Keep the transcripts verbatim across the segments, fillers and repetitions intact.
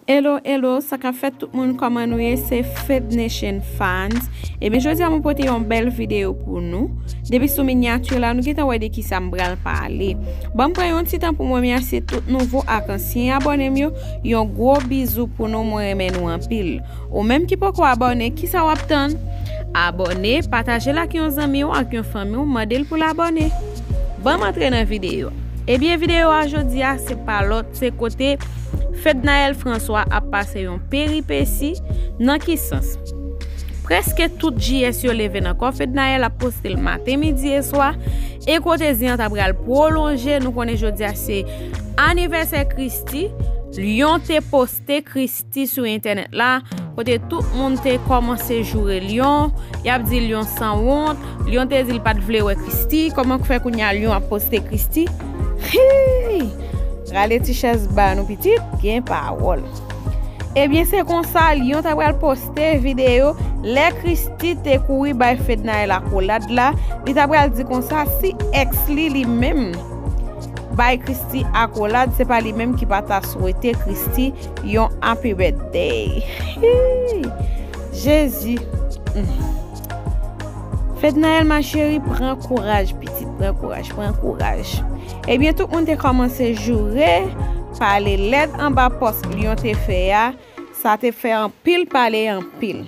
Hello, hello, sa k ap fèt tout moun, kòman nou ye? Se Fed Nation Fans. Ebyen, jodi a mwen pote yon bèl videyo pou nou. Depi sou minyati la, nou gentan wè de kisa m pral pale. Ban m pran yon ti tan pou m remèsye tout nouvo ak ansyen abòne m yo. Yon gwo bizou pou nou, mwen renmen nou anpil. Ou menm ki poko abòne, kisa w ap tann? Abòne, pataje l ak yon zanmi w, ak yon fanmi w, mande l pou l abòne. Ban m antre nan videyo. Ebyen, videyo a jodi a, se pa lòt, se kote Fednaelle François ap pase yon peripesi. Nan ki sans? Prèske tout G S yo leve nan kò Fednaelle, ap poste l maten, midi e swa. E kote zen an ta pral pwolonje, nou konnen jodi a se anivèsè Christie. Lion te poste Christie sou entènèt la, kote tout moun te kòmanse joure Lion. Y ap di Lion sanwont. Lion te di l pa t vle wè Christie. Kòman k fè kounye a Lion ap poste Christie? Hi! Rale ti chèz ba nou pitit, gen pawòl. Ebyen, se konsa, Lion ta pral poste videyo lè Christie te kouri bay Fednaelle akolad la. Li ta pral di konsa, si èks li, li menm bay Christie akolad, se pa li menm ki pa ta swete Christie yon happy birthday. Hi! Jezi. Mm. Fednaelle, ma chérie, pran kouraj, pitit, pran kouraj, pran kouraj. Ebyen, tout moun te kòmanse joure, pale lèd anba pòs Lion te fè a. Sa te fè anpil pale, anpil.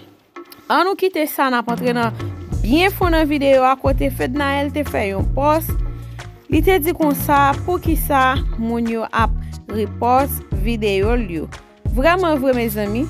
Ann nou kite sa, n ap antre nan byen fon nan videyo a, kote Fednaelle te fè yon pòs. Li te di konsa, poukisa moun yo ap repòs videyo l yo? Vrèman vre, mezanmi,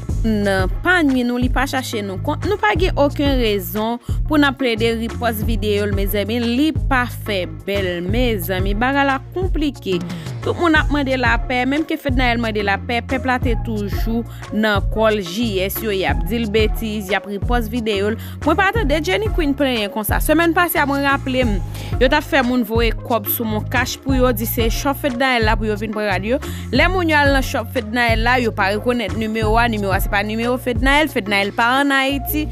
nan pa nwi nou, li pa chache nou kont. Nou pa gen okenn rezon pou n ap plede repòs videyo l, mezanmi. Li pa fè bèl, mezanmi. Bagay la konplike. Tout moun ap mande lapè, menm ke Fednaelle mande lapè, pèp la te toujou nan kò l. G S yo, y ap di l betiz, y ap repòs videyo l. Mwen pa tande Jenny Queen plenyen konsa. Semèn pase a, mwen raple m, yo t ap fè moun voye kòb sou Mon Cash pou yo, di se shop Fednaelle la pou yo vin pran rad yo. Lè moun yo al nan shop Fednaelle la, yo pa rekonèt nimewo a, nimewo a se pa nimewo Fednaelle, Fednaelle pa ann Ayiti.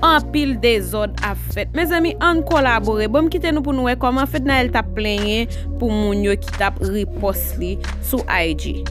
Anpil dezòd ap fèt. Mezanmi, ann kolabore. Bon, m kite nou pou nou wè kòman Fednaelle t ap plenyen pou moun yo ki t ap repòs li sou I G.